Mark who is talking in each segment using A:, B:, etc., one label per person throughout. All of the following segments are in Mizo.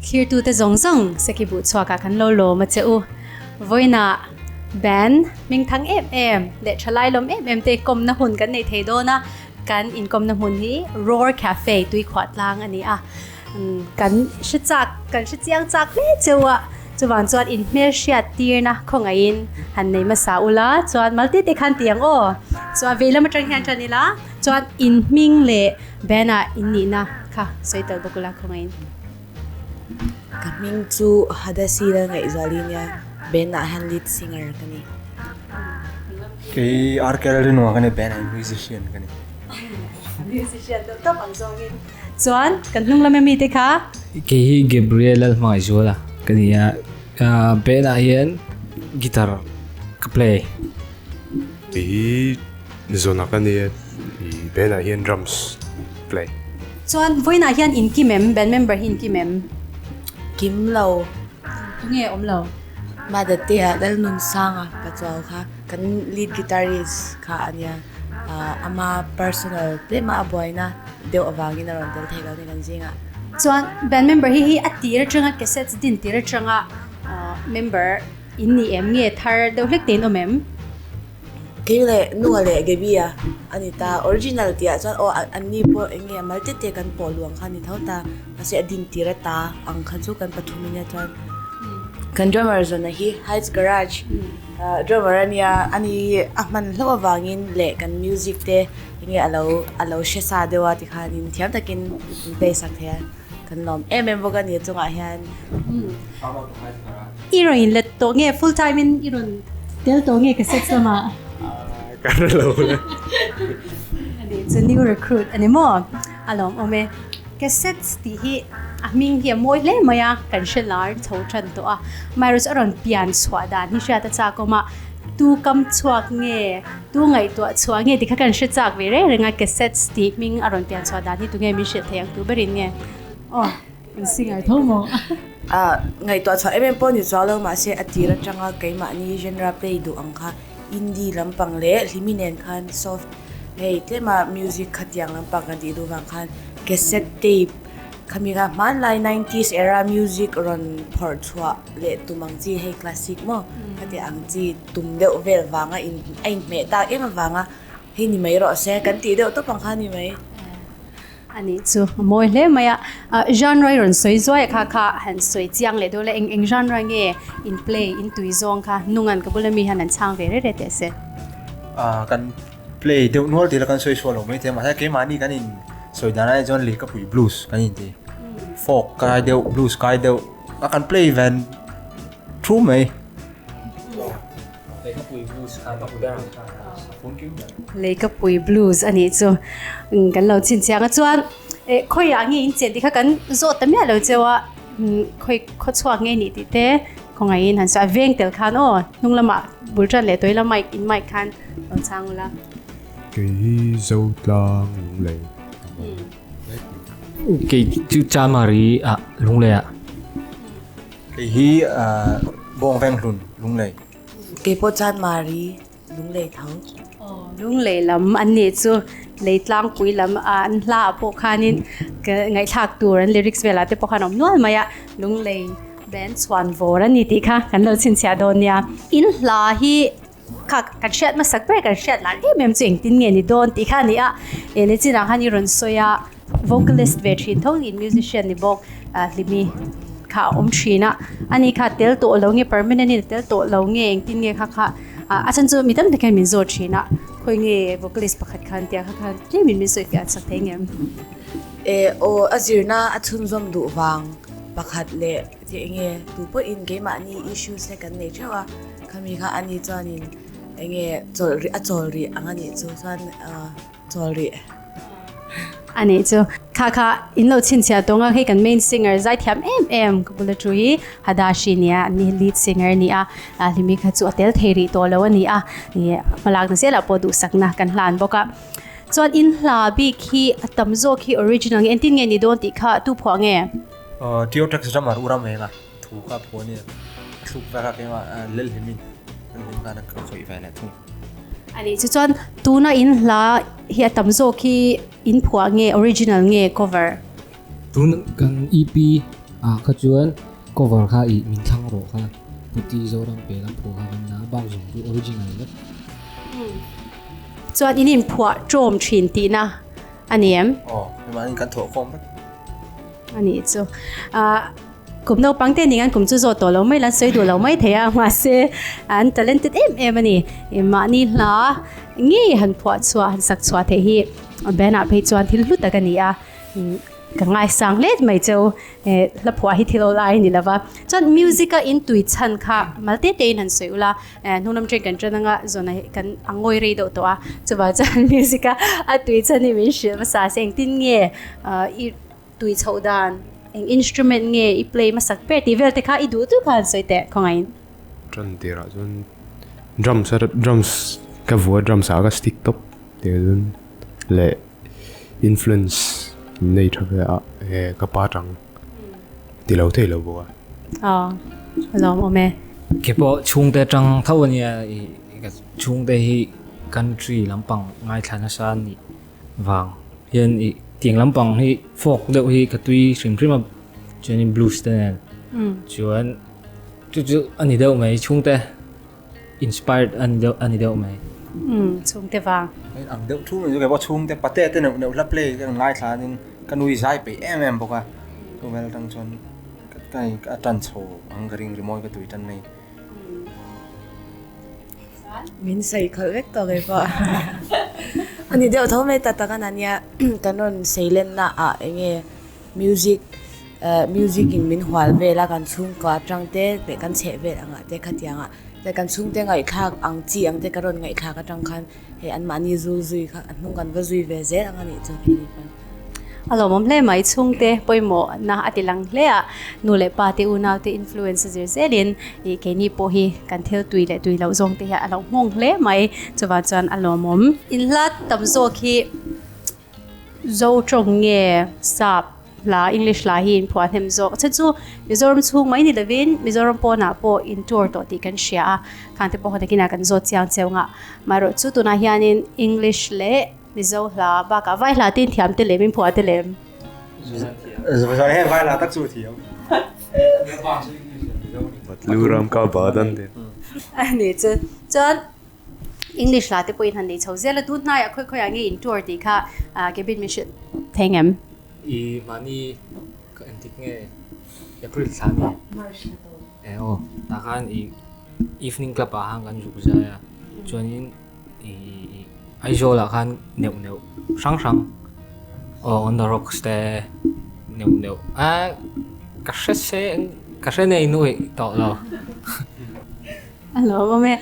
A: Thlirtute zawng zawng Sekibuh chhuakah kan lo lawm a che u. Vawiinah band hmingthang em em leh thalai lawm em em te kawmna hun kan nei thei dawn a, kan inkawmna hmun hi Roar Cafe tuikhuah tlang a ni a. Kan hre chak, kan hre chiang chak hle cheu a, chuvang chuan in hmelhriat tirna khawngaihin han nei hmasa ula, chuan malte te khan ti ang aw. Chuan veilam atang hian tan ila, chuan in hming leh band ah in nihna kha sawi tel bawk ula khawngaihin.
B: Ka hming chu Hadasi Lalngaihzuali nia, band ah hian lead singer ka ni.
C: Kei RK Lalrinua ka ni, band ah musician ka ni.
A: Musician deuh tawp ang zawngin. Chuan kan hnung lam ami te kha.
D: Kei hi Gabriel Lalhmangaihzuala ka ni a, band ah hian guitar ka play.
E: Kei hi Zona ka ni a, band ah hian drums play.
A: Chuan vawiinah hian in kim em? Band member hi in kim em?
B: Kim lo.
A: Tunge awm lo?
B: Madatea Lalnunsanga Pachuau kha kan lead guitarist kha a nia, ama personal tlema a buaina. Deuh avangin a rawn tel thei lo ni kan zingah.
A: Chuan band member hi hi a tir atanga cassettes din tir atanga member in ni em nge thar deuh hlek te in awm em?
B: Kei leh Nunga leh Gaby a a ni ta. Original tih ah chuan aw an ni pawh eng nge mal te te kan pawh luang kha a ni tho ta. Mahse a din tir ata ang kha chu kan pathum in nia chuan kan drummer zawna hi Heights Garage drummer a nia ani hi a hman hlauh avangin leh kan music te Enge a lo a lo hre sa deuh a tikhanin thiam takin min play sak thei a, kan lawm em em bawk a ni a chungah hian.
A: I rawn inlet tawh nge full time in i rawn tel tawh nge cassette lamah?
E: Ka hre lo le.
A: Ani chu new recruit ani maw? A lawmawm e. Cassettes tih hi a hming hi a mawi hle mai a, kan hre lar chho tan tawh a. Amaherawhchu a rawn pian chhuah dan hi hriat a chak awm a, tu kam chhuak nge, tu ngaihtuah chhuah nge tih kha kan hre chak ve reng reng a, cassettes tih hming a rawn pian chhuah dan hi tunge min hrilh thei ang tu berin nge? Aw, kan singer tho maw?
B: Ngaihtuah chhuah em em pawh ni chuang lo mahse a tir atanga keimahni genre play duh ang kha indie lampang leh hlimi nen khan soft Hei tlema music khatiang lampang kan tih duh vang khan cassette tape khami kha hmanlai nineties era music rawn phawrh chhuah leh tum ang chi hei classic maw khati ang chi tum deuh vel vanga in a inhmeh tak em avanga hei ni mai rawh se kan tih deuh tawp ang kha ni mai.
A: A nih chu a mawi hle mai a, genre i rawn sawi zuai a kha kha han sawi chiang leh deuh la eng eng genre nge in play in tui zawng kha nungan ka bula mi hian an chhang ve reh reh teh se.
C: Kan play deuh nual tih la kan sawi chhuah lo mai thei a mahse keimahni kan in sawi dan ai chuan lehkapui blues kan in ti folk kai deuh blues kai deuh a kan play ven thu mai.
D: Leikapui blues kha ka hmu ber ang.
A: Leikapui blues a nih chu kan lo chhinchhiang a chuan eh khawiah nge in chen tih kha kan zawt ta miah lo cheu a khawi khaw chhuak nge nih tih te khawngaihin han sawi a veng tel khan aw hnung lamah bul tan leh tawih la mic in mic khan lo chhang ula.
E: Kei hi Zotlang Lunglei
D: Kei chu Chamari ah Lunglei ah.
C: Kei hi Bawng Venghlun Lunglei.
B: Kei pawh chuan Mari Lunglei tho.
A: Aw Lunglei lam an nih chu lei tlangpui lam a an hla ah pawh khanin ka ngaihthlak tur an lyrics velah te pawh khan a awm nual mai a Lunglei band chhuan vawr a ni tih kha kan lo chhinchhiah dawn nia. In hla hi kha kan hriat hmasak ber kan hriat lar em em chu engtin nge ni dawn tih kha a ni a eh leh chinah khan i rawn sawi a vocalist ve thin tho niin musician ni bawk ah hlimi kha a awm thin a ani kha tel tawh lo nge permanent in a tel tawh lo nge engtin nge kha kha ah a chhan chu mi tam tak hian min zawt thin a khawi nge vocalist pakhat khan tia kha khan tlemin min sawi fiah chak thei ngem.
B: Eh aw a zirna a chhunzawm duh vang pakhat leh tih enge tu pawhin keimahni issues te kan nei theuh a. Khami kha ani chuanin enge chawlh rih a chawl rih ang a nih chu chuan chawl rih.
A: A nih chu. Kha kha in lo chhinchhiah tawng a hei kan main singer zaithiam em em ka bula thu hi Hadashi nia an ni lead singer a ni a hlimi kha chu a tel thei rih tawh lo a ni a ih hmalakna zelah pawh duhsakna kan hlan bawk a. Chuan in hla bik hi a tam zawk hi original nge engtin nge ni dawn tih kha tu phuah nge?
C: Tio Tax Drummer u ram eng a. Thu kha phuah nia a thluk vek a keimah lel hlim in lel hlim khan a khawih ve leh thung.
A: A nih chu chuan tuna in hla hi a tam zawk hi in phuah nge original nge cover?
D: Tun kan EP Ah kha chuan cover kha i min thlang rawh kha Puti Zoram Pela phuah kha kan la a bak zawng chu original vek.
A: Chuan in inphuah ṭawm ṭhin tihna a ni em?
C: Aw, hemah kan thawh khawm vek.
A: A nih chu. Ah kum naupang te ning an kum chu zawh tawh lo mai la, an sawi duh lo mai thei a, mahse an talented em em a ni. Mahni hla ngei han phuah chhuah, han sak chhuah theih hi band ah phei chuan thil hlu tak a ni a. Ka ngaisang hlet mai cheu hla phuah hi thil awlai a ni lova. Chuan music a in tui chhan kha mal te te in han sawi ula, hnung lam train kan tan anga zawn ah kan a ngawi rei deuh tawh a, chuvang chuan music a a tui chhan hi min hrilh hmasa se engtin nge i tui chhoh dan, eng instrument nge i play hmasak ber tih vel te kha i duh duh kha han sawi teh khawngaih in.
E: Tan tirah chuan drums a drums ka vua drums ah ka stick tawp tih chuan leh. Influence nei tha ve a e ka pa tang ti lo thei lo bawk a.
A: Aw a lawm awm e.
D: Ke pawh chhungte atang tho a nia i ka chhungte hi country lampang ngaithla nasa a nih vang hian i tiang lampang hi folk deuh hi ka tui hrim hrim a chuanin blues te nen chuan chu chu a ni deuh mai chhungte. Inspired a ni deuh a ni deuh mai.
A: Umm chhungte vang.
C: Hei ang deuh thu mai chu kei pawh chhungte pate te neuh neuh hla play ka ngai thla anin ka nui zai peih em em bawk a chu vel atang chuan ka a tan chho ang ka ring rimawi ka tui tan mai.
B: Min sawi khalh vek tawh kei pawh a ni deuh tho mai ta tak a nia kan rawn sei lenna ah enge music Music in min hual vel a kan chhungkua atang te leh kan chheh vel angah te khatiang ah te kan chhungte ngaihthlak ang chi ang te ka rawn ngaihthlak atang khan hei an mahni zul zui kha a hnung kan va zui ve zel ang a nih chu hei ni pawn.
A: A lawmawm hle mai chhungte pawimawh na a ti lang hle a nu leh pa te unau te influence a zir zel in ih keini pawh hi kan thil tui leh tui loh zawng te hi a lo nghawng hle mai chuvang chuan a lawmawm. Inhla tam zawk hi. Zo tawng nge sap hla English hla hi in phuah hnem zawk che chu Mizoram chhung mai ni lovin Mizoram pawnah pawh in tour tawh tih kan hria a khang te pawh takin a kan zawt chiang cheu ngah marawh chu tunah hianin English leh Mizo hla bakah vai hla te in thiam te lem in phuah te lem.
C: Zan hian vai hla tak chu thiam.
E: Patlu ram ka badan te.
A: Ani chu chuan English hla te pawhin han nei chho zel a, tun hnaiah khawi khawiah nge in tour tih kha cabin min hrilh thei ngem?
D: I mahni ka entik nge April thla ni?
B: March thla tawh.
D: E aw, tah khan i evening club ah khan kan zuk zai a, chuanin i Aizawl ah khan neuh neuh hrang hrang aw on the rocks te neuh neuh a ka hre se ka hre nei nuih tawh lo.
A: A lawm awm e.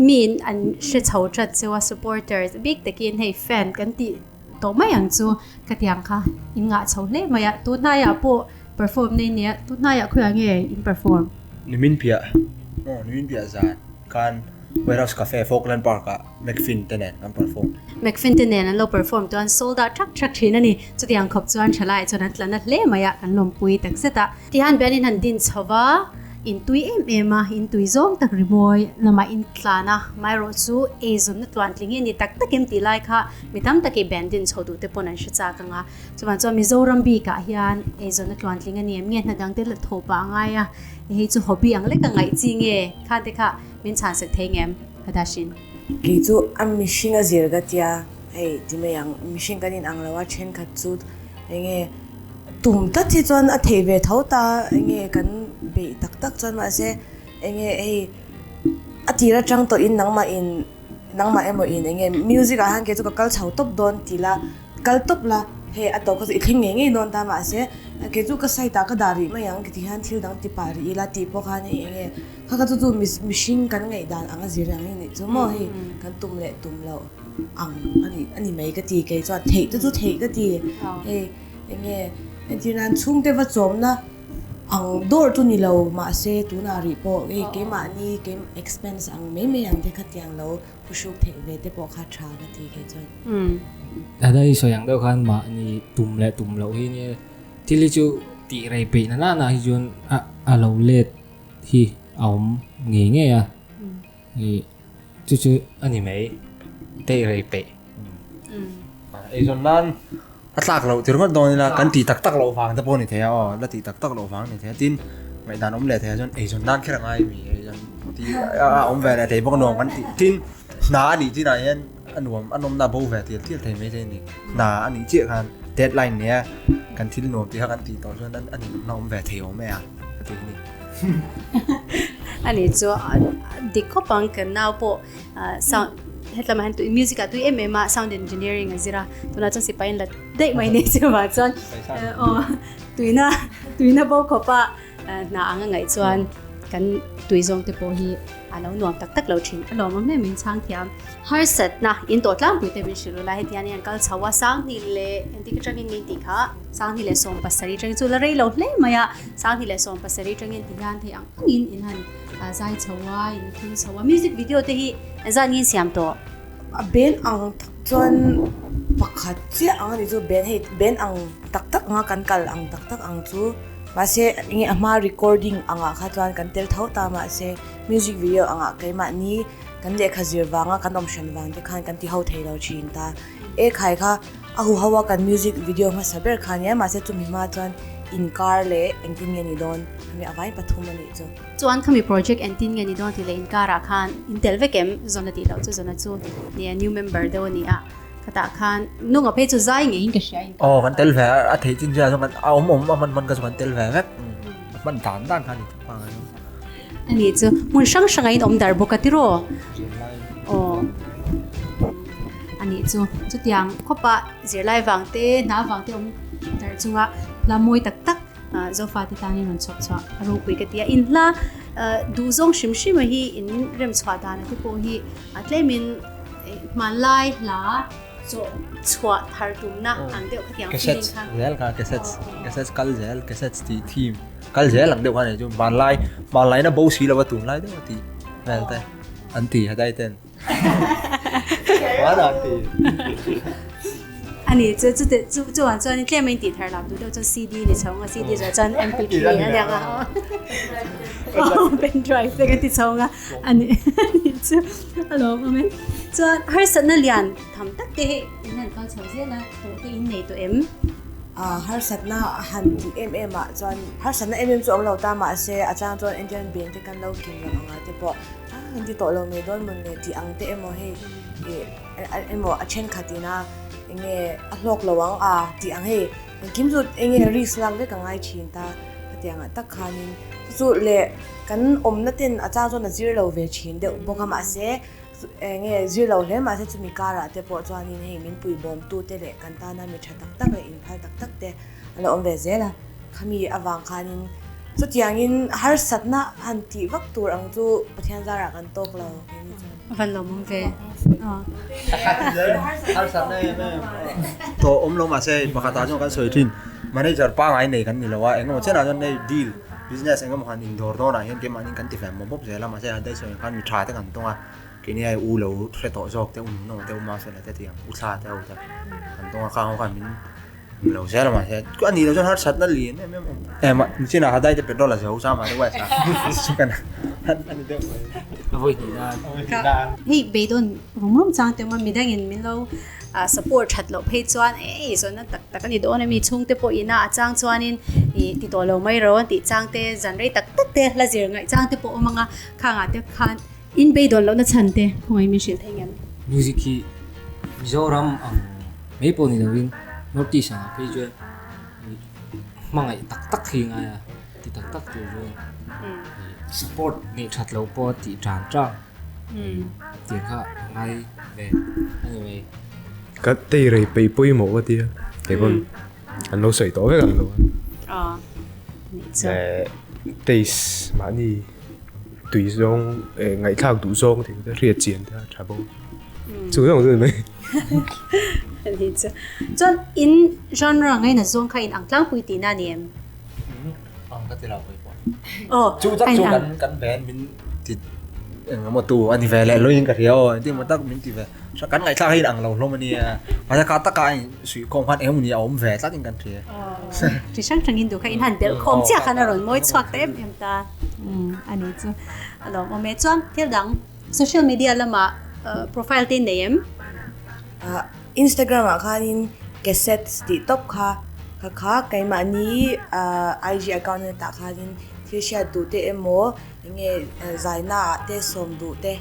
A: Miin an hre chho that cheu a, supporters bik takin hei fan kan tih tawh mai ang chu ka ti ang kha in ngah chho hle mai a. Tun hnaiah pawh perform nei nia, tun hnaiah khawiah nge in perform?
C: Nimin piah, aw nimin piah zan khan Warehouse Cafe Falkland Park ah McFin te nen an perform.
A: McFin te nen an lo perform chuan sold out thak thak thin a ni. Chutiang khawp chuan thalaiah chuan an tla na hle mai a, kan lawmpui takzet a. Tihian bialin han din chho va, in tui em em a, in tui zawng tak rimawi lamah in tlan a, maherawh chu eizawnna tluan tling hi a ni tak tak em tih lai kha mi tam takin band din chho duh te pawn an hre chak ang a. Chuvang chuan Mizoram bikah hian eizawnna tluan tling a ni em nge hna dang te la thaw pah a ngai a, hei chu hobby ang lek a ngaih chi nge khan te kha min chhan sak thei ngem Hadashin.
B: Kei chu a mihring a zir ka tia, hei ti mai ang, mihring kan inang lo a thenkhat chu enge Tum tlat hi chuan a theih ve tho ta enge kan beih tak tak chuan mahse enge hei a tir atang tawh in nangmah in nangmah emaw in enge music ah hian kei chu ka kal chho tawp dawn ti la kal tawp la hei a tawp kha chu i thleng ngei ngei dawn ta mahse kei chu ka side ah ka dah rih mai ang ti hian thil dang ti pah rih ila tih pawh khan hei enge kha kha chu chu mihring kan ngaih dan ang a zir ang hi nih chu maw hei kan tum leh tum loh ang a ni a ni mai ka ti kei chuan theih te chu theih ka ti hei. Enge entir nan chhungte va chawmna ang dawr chu ni lo mahse tunah rih pawh hei keimahni keim expense ang mai mai ang te kha tiang lo phuhruk theih ve te pawh kha tha ka ti kei chuan.
D: Dada i sawi ang deuh khan mahni tum leh tum loh hi nia thil hi chu tih rei peih na nana hi chuan a a lo let hi a awm ngei ngei a i chu chu a ni mai tih rei peih.
C: Eizawn nan. A tlak loh tir ngawt dawn ila kan tih tak tak loh vang te pawh a ni thei a aw la tih tak tak loh vang a ni thei a tin ngaihdan awm leh thei ah chuan eizawn nan kher a ngai mi eizawn tih a awm ve leh thei bawk nuam kan tih tin hna a nih chinah hian a nuam a nawmna bo ve tial tial thei mai thei a ni hna a nih chiah khan deadline nia kan thil nuam tih kha kan tih tawh chuan a ninawmna awm ve thei awm e a ka ti a ni.
A: A nih chu dik khawp ang kan nau pawh sound hetlamah hian tui music ah tui em em a sound engineering a zir a tunah chuan sipai in la daih mai nei chu vang chuan aw tuina tuina bo khawp a hna ang a ngaih chuan kan tui zawng te pawh hi a lo nuam tak tak lo thin a lawmawm hle min chhang thiam harsatna in tawh tlangpui te min hrilh ula hetiang hian kal chho a sanghnih leh engtik atangin min tih kha sanghnih leh 17 atangin chu la rei lo hle mai a sanghnih leh 17 atangin ti hian thei ang angin in han zai chho a in thil chho a music video te hi zan ngin siam tawh.
B: A ben ang tak chuan pakhat chiah ang a ni chu ben hei ben ang tak tak anga kan kal ang tak tak ang chu mahse enge a hma recording angah kha chuan kan tel tho ta mahse music video angah keimahni kan lehkha zir vanga kan awm hran vang te khan kan ti ho thei lo thin ta e khai kha A huho a kan music video hmasa ber kha ania mahse chumi hma chuan inkar leh engtin nge ni dawn khami a vai pathum a nih chu.
A: Chuan khami project engtin nge ni dawn tih leh inkarah khan in tel vek em Zona tih loh chu Zona chu nia new member deuh a ni a khatah khan nunga phei chu zai ngeiin ka hria
C: inkar Aw kan tel ve a a theih chin chiah chuan kan a awm awm a hman hman kha chu kan tel ve vek a hman dan dan kha a ni thawk ang a chu.
A: A nih chu hmun hrang hrang a inawm dar bawk a tiraw? Aw a nih chu chutiang khawpa zirlai vang te hna vang te awm dar chunga hla mawi tak tak zofa te tanin rawn chhuak chhuah a ropui ka ti a in hla duh zawng hrim hrim a hi in rem chhuah dan te pawh hi a tlemin hmanlai hla chawh chhuah thar tumna ang deuh khatiang feeling
C: kha. Cassettes zel kha cassettes cassettes kal zel cassettes tih theme kal zel ang deuh kha nei chu hmanlai hmanlai na bo si lova tunlai deuh a tih vel te an ti hadai ten hmanah an ti.
A: A ni chu chute chu chuan chuan tlem a in tih thar lam duh deuh chuan CD ni chho ang a CD zawh chuan MP3 a nia pen drive te kan ti chho ang a a ni chu a lawm awm e chuan harsatna lian tham tak te hi in han kal chho zel a tawh te in nei tawh em?
B: Harsatna a han tih em em ah chuan harsatna em em chu awm lo ta mahse a chang chuan Indian bank te kan lo kim lo anga te pawh a kan ti tawh lo mai dawn mawn le tih ang te emaw hei ih emaw a thenkhat ina enge a hlawk lo ang a tih ang hei engkim chu enge risk lak vek a ngai thin ta hetiang ah tak khanin chu chu leh kan awmna ten a chang chuan a zir lo ve thin deuh bawk a mahse Enge zir lo hle mahse chumi karah te pawh chuanin hei min puibawm tu te leh kan tana mi tha tak tak leh inphal tak tak te an lo awm ve zel a. Khami avang khanin chutiangin harsatna han tih vak tur ang chu Pathian zarah kan tawk lo keini
A: chuan. A van lawmawm ve.
C: Harsatna em em tawh awm lo mahse pakhatah chuan kan sawi thin manager pangngai nei kan ni lo a engemaw chenah chuan hei deal Business engemaw han indawr dawnah hian keimahni kan ti ve mawp mawp zel a, mahse han daihsawi ang khan mi tha te kan tawng a, keini ai u lo hre tawh zawk te, u nunna te, u Masela te tih ang, u thla te ho te kan tawng a, khang ho khan min hmu lo zel a mahse a nih loh chuan harsatna lian em em awm em a, nichinah Hadai te petrol a zo sa mahse west ah chu kan a ni deuh mai.
D: A vawi hnih nan.
C: A vawi hnih nan.
A: Hei beidawn rum rum chang te awm a, midangin min lo Support that loh phei chuan ei zawnna tak tak a ni dawn a mi chhungte pawh ina a chang chuanin ih ti tawh lo mai ro an tih chang te zan rei tak tak te hla zir ngaih chang te pawh awm ang a khangah te khan in beidawn lohna chhan te khawngaih min hrilh thei ngem.
D: Music hi Mizoram ang mai pawh ni lovin North East angah phei chuan hmangaih tak tak hi ngai a ti tak tak tur chuan support neih that loh pawh a tih tan tan. Tih kha a ngai ve a ni mai.
E: Ka tei rei peih pawimawh ka tia kei pawn an lo sawi tawh vek ang lo
A: a.
E: Eh taste mahni tui zawng eh ngaihthlak duh zawng tih te hriat chian te a tha bawk a. Chu zawng chu ni mai.
A: Ni chu. Chuan in genre ngaina zawng kha in ang tlangpui tihna a ni em?
C: Ang ka ti lo pawh pawh. Aw. Chu tak chu kan kan band min ti eng emaw tu a ni ve leh loin ka hria aw engtin emaw tak min ti ve. Kan ngaihthlak hi ang lo hlawm a nia. Mahse kha taka a insuih khawm khan eng emaw ni a awm ve tlat in kan hria.
A: Chi hrang hrang in duh kha in han belh khawm chiah khan a rawn mawi chhuak ta em em ta. A ni chu a lawm awm e. Chuan thil dang social media lamah profile te in nei em?
B: Instagram ah khanin. Cassettes tih tawp kha kha kha keimahni IG account a tah khanin thil hriat duh te emaw enge zaina ah te sawm duh te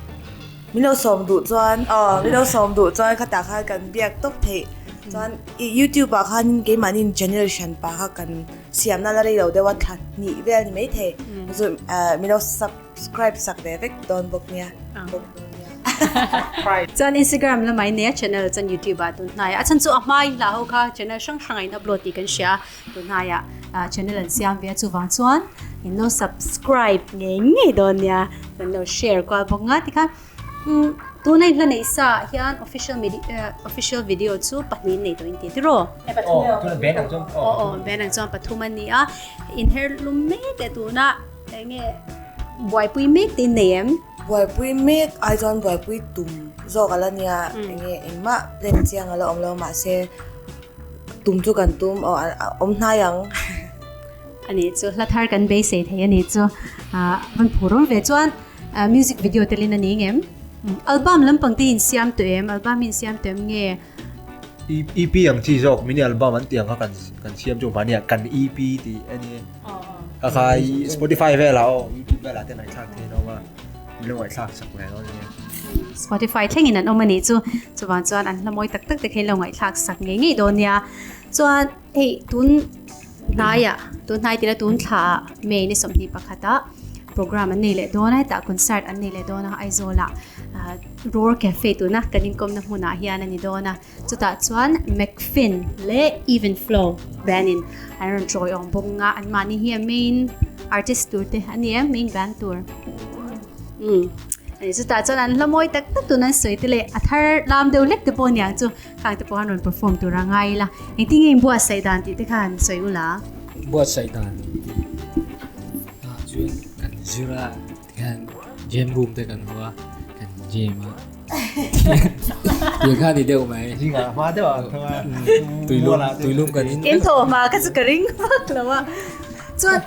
B: min lo sawm duh chuan aw min lo sawm duh chuan khatah khan kan biak tawp theih chuan ih youtube ah khanin keimahni channel hran pah kha kan siamna la rei lo deuh a thla hnih vel ni maithei chu min lo subscribe sak ve vek dawn bawk nia bawk dawn nia.
A: Chuan Instagram lamah in nei a channel chuan YouTube ah tun hnaiah a chhan chu a hma in hla ho kha channel hrang hrangah in upload tih kan hria a tun hnaiah channel an siam ve a chuvang chuan in lo subscribe ngei ngei dawn nia kan lo share kual bawk nga tikhan tuna in hla neih sa ah hian official official video chu pahnih in nei tawh in ti tiraw aw aw band ang chuan pathum a ni a inher lum mek leh tuna Enge buaipui mek te in nei em?
B: Buaipui mek ai chuan buaipui tum zawk ala nia, enge engmah plan chiang ala awm lo mahse tum chu kan tum aw a awm hnai ang.
A: Ani chu hla thar kan beisei thei ani chu van phur awm ve chuan music video telin ani ngem? Album lampang te in siam tawh em? Album hi in siam tawh em nge?
C: EP ang chi zawk mini album an tih ang kha kan kan siam chu mahni ah kan EP tih a ni a kha Spotify velah aw YouTube velah te ngaihthlak theih an awm a min lo ngaihthlak sak ve dawn ania.
A: Spotify thlengin an awm a nih chu chuvang chuan an hla mawi tak tak te kha in lo ngaihthlak sak ngei ngei dawn nia chuan hei tun hnaiah tun hnai tila tun thla ah May ni 21 ah program an nei leh dawn a hetah concert an nei leh dawn a Aizawl ah Roar Cafe tuna kan inkawmna hmunah hian a ni dawn a, chutah chuan McFin leh Even Flow band in an rawn chawi awm bawk ang a, anmahni hi a main artist tur te a ni em, main band tur. Umm ani chutah chuan an hla mawi tak tak tuna an sawi te leh a thar lam deuh hlek te pawh aniang chu khang te pawh an rawn perform tur a ngai ila, engtin nge inbuatsaih dan tih te kha han sawi ula.
D: Buatsaih dan tih ah chuan kan zir a. Tikhan jam room te kan hmu a, kan jam a. Tiang kha ni deuh mai.
C: Zingah hma deuh ah tho a.
D: Tuilum tuilum kan in.
A: In tho hma ka chu ka ring vak lo a. Chuan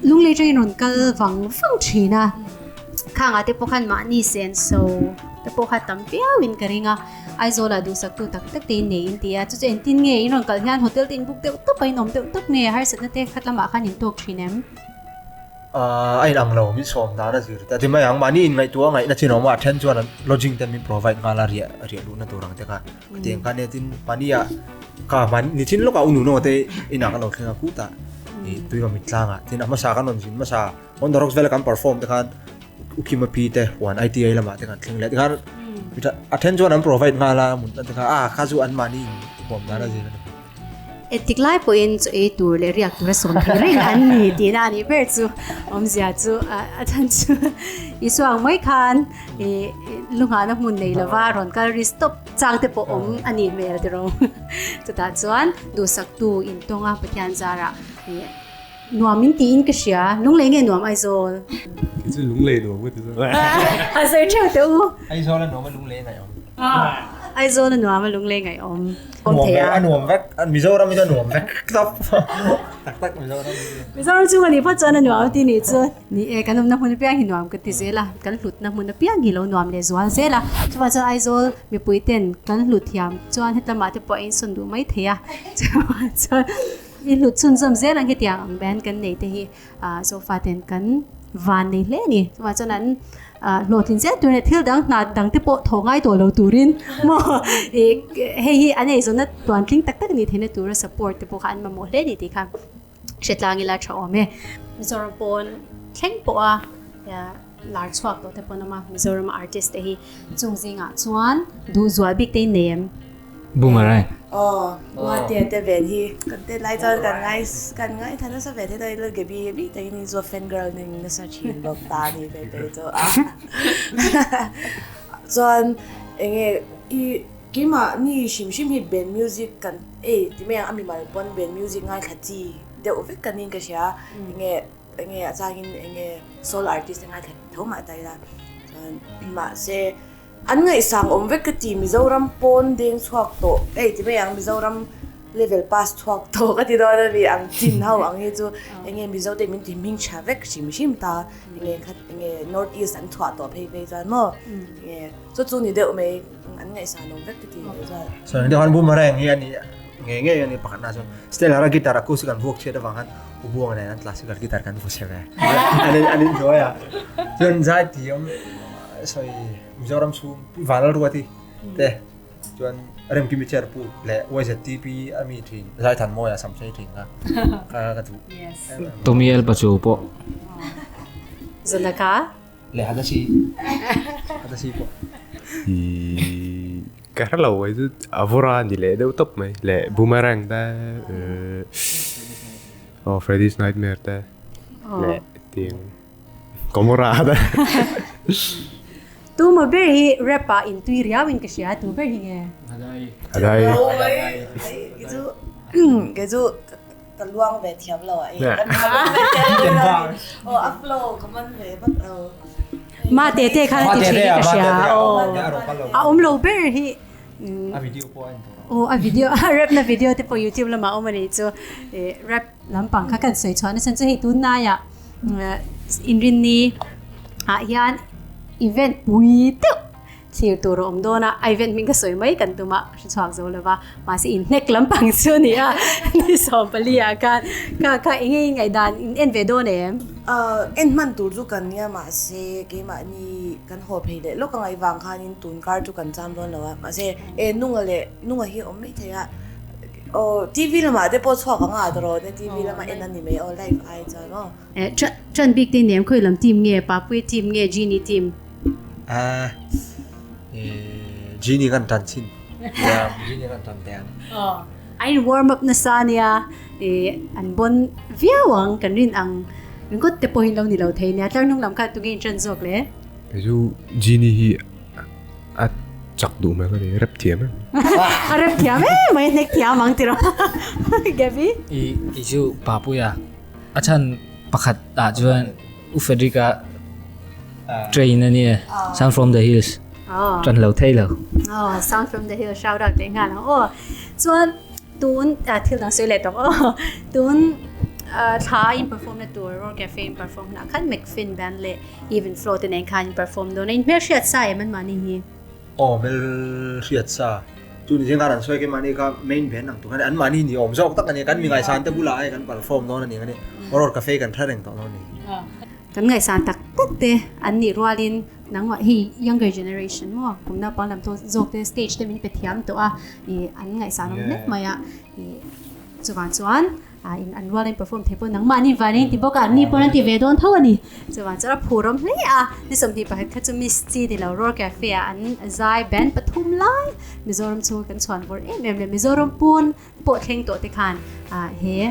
A: Lunglei train rawn kal vang vang thin a. Khangah te pawh khan mahni sen so te pawh kha tam viau in ka ring a. Aizawl ah duhsak tu tak tak te in nei in ti a. Chu chu engtin nge in rawn kal hian hotel te in book deuh tawp a in awm deuh tawp nge harsatna te khat lamah khan in tawk thin em?
C: A inang lo min sawm dan a zir ta ti mai ang mahni inngaihtuah a ngaihna chin awm a a then chuan lodging te min provide nghal a riah riah luhna tur ang te kha khatiang kha nia tin mahni ah kha mahni nichin lawkah u nuno te inah kan lo thleng a kutah ih tui rawn mit tlang ah tin a hmasa kan rawn zin hmasa on the rocks vela kan perform te khan u Kim a pi te huan ITI lamah te kan thleng leh tikhan a then chuan an provide nghal a mutna te kha a kha chu an mahni in huam dan a zir a ni.
A: Engtik lai pawhin chaw ei tur leh riak tura sawm thei reng an ni tihna a nih ber chu awmzia chu a chhan chu Isua ang mai khan ih lunghahna hmun nei lova rawn kal ri stop chang te pawh awm a nih hmel tiraw chutah chuan duhsaktu intawnga Pathian zarah ih nuam in tiin ka hria Lunglei nge nuam Aizawl?
E: Kei chu Lunglei nuam ka ti zawk.
A: A sawi theuh teh u.
C: Aizawl a nuam a Lunglei ngaihawm.
A: Aizawl a nuam a Lunglei ngaihawm.
C: Nuam vek a nuam vek Mizoram hi chu a nuam vek tawp tak tak Mizoram hi chu.
A: Mizoram chhung a nih phawt chuan a nuam a ti nih chu. Ni e kan awmna hmun apiang hi nuam ka ti zel a, kan hlutna hmun apiang hi lo nuam leh zual zel a. Chuvang chuan Aizawl mipui ten kan hlut thiam chuan hetlama te pawh a insawn duh mai thei a. Chuvang chuan i hlut chhunzawm zel ang hetiang ang band kan nei te hi sofa ten kan van nei hle a ni. Chuvang chuan an hlawhtlin zel tur leh thil dang hna dang te pawh thaw ngai tawh lo turin maw ih hei hi an eizawnna tuantling tak tak a nih theihna tura support te pawh kha an mamawh hle a ni tih kha hre tlang ila tha awm e. Mizoram pawn thleng pawha lar chhuak tawh te pawn awm a, Mizoram artist te hi chung zingah chuan duh zual bik te in nei em?
D: Boomerang.
B: Aw, Uate te ven hi kan tet lai chuan kan ngai kan ngai tha nasa ve thei ta Gaby hi bik takin hi chu fan girl ning nasa thin bawk ta ni ve te chu a. Chuan enge i keimah ni hrim hrim hi band music kan ei ti mai ang a mimal pawn band music ngaithla chi deuh vek kan niin ka hria enge enge a changin enge solo artist te ngaithla tho mah ta ila chuan mahse An ngaihsang awm vek ka ti Mizoram pawn deng chhuak tawh hei ti mai ang Mizoram Level pass chhuak tawh ka ti dawn a ni ang chin ho ang hi chu enge Mizo te min ti hming tha vek hrim hrim ta enge khat enge North East an chhuah tawh phei phei chuan maw enge chu chu ni deuh mai an ngaihsan awm vek ka ti mai chuan.
C: Sawi deuh khan boomerang hi a ni ngei ngei a ni pakhatna chuan Stellar a guitar acoustic an vuak chhiat avang khan U Buanga nen an classical guitar kan vu chhe ve an in enjoy a chuan zai thiam sawi Mizoram chhung Vanlalruati te Chuan Remkimi Cherpu leh YZTP a mi thin Zaithanmawia Samsei thin kha kha ka duh.
A: Yes.
D: Tommy El Pachu pawh.
A: Zanaka.
C: Leh Hadasi. Hadasi pawh.
E: I ka hre lo mai chu a vawra ni leh deuh tawp mai leh boomerang te aw Freddy's Nightmare te leh tiang Gomorrah te.
A: Tu maw ber hi rap ah in tui riau in ka hria tu ber hi nge?
D: Hadai.
E: Hadai.
B: Kei chu kei chu ka luang ve thiam lo a aw a flow ka man ve vat lo.
A: Ma te te khan a ti thin hi ka hria aw a awm lo ber hi
C: A video pawh a en tur
A: aw a video rap na video te pawh youtube lamah a awm a nih chu rap lampang kha kan sawi chhuah nasa chu hei tunlaiah inrinni ah hian event pui deuh thlir tur a awm dawn a a event hming ka sawi mai kan tum a hre chhuak zo lo va mahse inhnek lampang chu a ni a ni 14 ah khan kha kha eng nge ngaihdan in en ve dawn em?
B: En hman tur chu kan nia mahse keimahni kan haw phei leh lawk a ngaih vang khanin tun kar chu kan cham dawn lo a mahse e nunga leh nunga hi a awm mai thei a. Aw TV lamah te pawh chhuak ang a tawrh te TV lamah en a ni mai aw live ai chuan aw.
A: Eh tran bik te nem khawi lam team nge Papui team nge Genie team?
C: Ah eh Genie kan tan chin ya Genie kan tan te ang.
A: Aw a in warm up nasa ania eh an bon viau ang kan rin ang ringawt te pawh hi an lo ni lo thei nia tlar hnung lam khan tunge in tran zawk le?
E: Kei chu Genie hi A chak duh mai ka ti, rep thiam em.
A: A rep thiam em mai, hnek thiam ang tiraw Gaby.
D: I i chu Papuia a chhan pakhat ah chuan U Frederick-a train a nia, Sound from the Hills tan lo thei lo.
A: Aw, Sound from the Hills shout out leh nghal ang aw. Chuan tun thil dang sawi leh tawk aw. Tun thla a in perform na tur Roar Cafe in perform hunah khan McFin band leh Even flow te nen khan in perform dawn a, in hmelhriat sa em an mahni hi?
C: Aw hmelhriat sa, chu ni zing khan an sawi keimahni kha main band ang tur khan an mahni ni awm zawk tak a ni, kan mi ngaihsan te bulah hei kan perform dawn a ni ang a ni, Horror Cafe kan hre reng tawh dawn a ni.
A: Kan ngaihsan tak tak te an nih rualin nangmah hi younger generation maw kum naupang lam tawh zawk te stage te min pe thiam tawh a, ih an ngaihsan awm hlek mai a, ih chuvang chuan A in an rual in perform thei pawh nangmahni van in ti bawk a, anni pawn an ti ve dawn tho a ni. Chuvang chuan a phur awm hle a, ni 21 kha chu Miss Chi ni lo Roar Cafe ah an zai band pathum lai Mizoram chhunga kan chhuan vawr em em leh Mizoram pawn pawh thleng tawh te khan he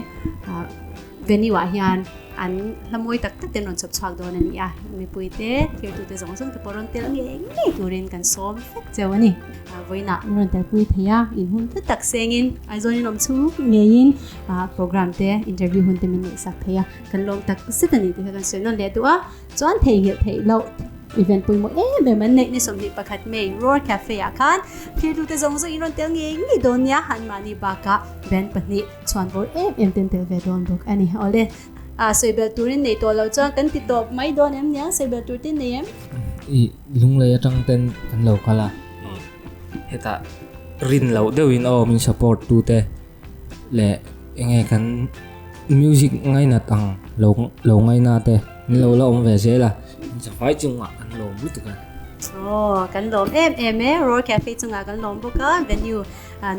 A: venue ah hian an hla mawi tak tak te an rawn chhawp chhuak dawn a ni a, mipui te thirtu te zawng zawng te pawh rawn tel ngei ngei turin kan sawm vek cheu a ni. Vawiinah min rawn telpui thei a, inhun hlu tak sengin Aizawl in awm chhung ngeiin program te interview hun te min neihsak thei a, kan lawm tak zet a ni tih kha kan sawi nawn leh duh a, chuan theihnghilh theih loh event pawimawh em em an neih ni 21 May Roar Cafe ah khan thirtu te zawng zawng in rawn tel ngei ngei dawn nia, anmahni bakah band pahnih chhuan vawr em em ten tel ve dawn bawk a ni. Awle sawibelh turin nei tawh loh chuan kan ti tawp mai dawn em nia, sawibelh tur te nei em?
D: I lunglei atang ten kan lo kal a, hetah rin loh deuhin aw min support tu te leh enge kan music ngainat ang lo lo ngaina te min lo la awm ve zel a, in chafai chungah kan lawm lutuk a.
A: Aw kan lawm em em e, Roar Cafe chungah kan lawm bawk a, venue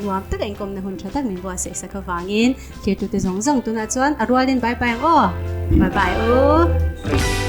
A: nuam taka inkawmna hun tha tak min buatsaih sak avangin thirtute zawng zawng tunah chuan a rualin bye bye ang aw, bye bye u.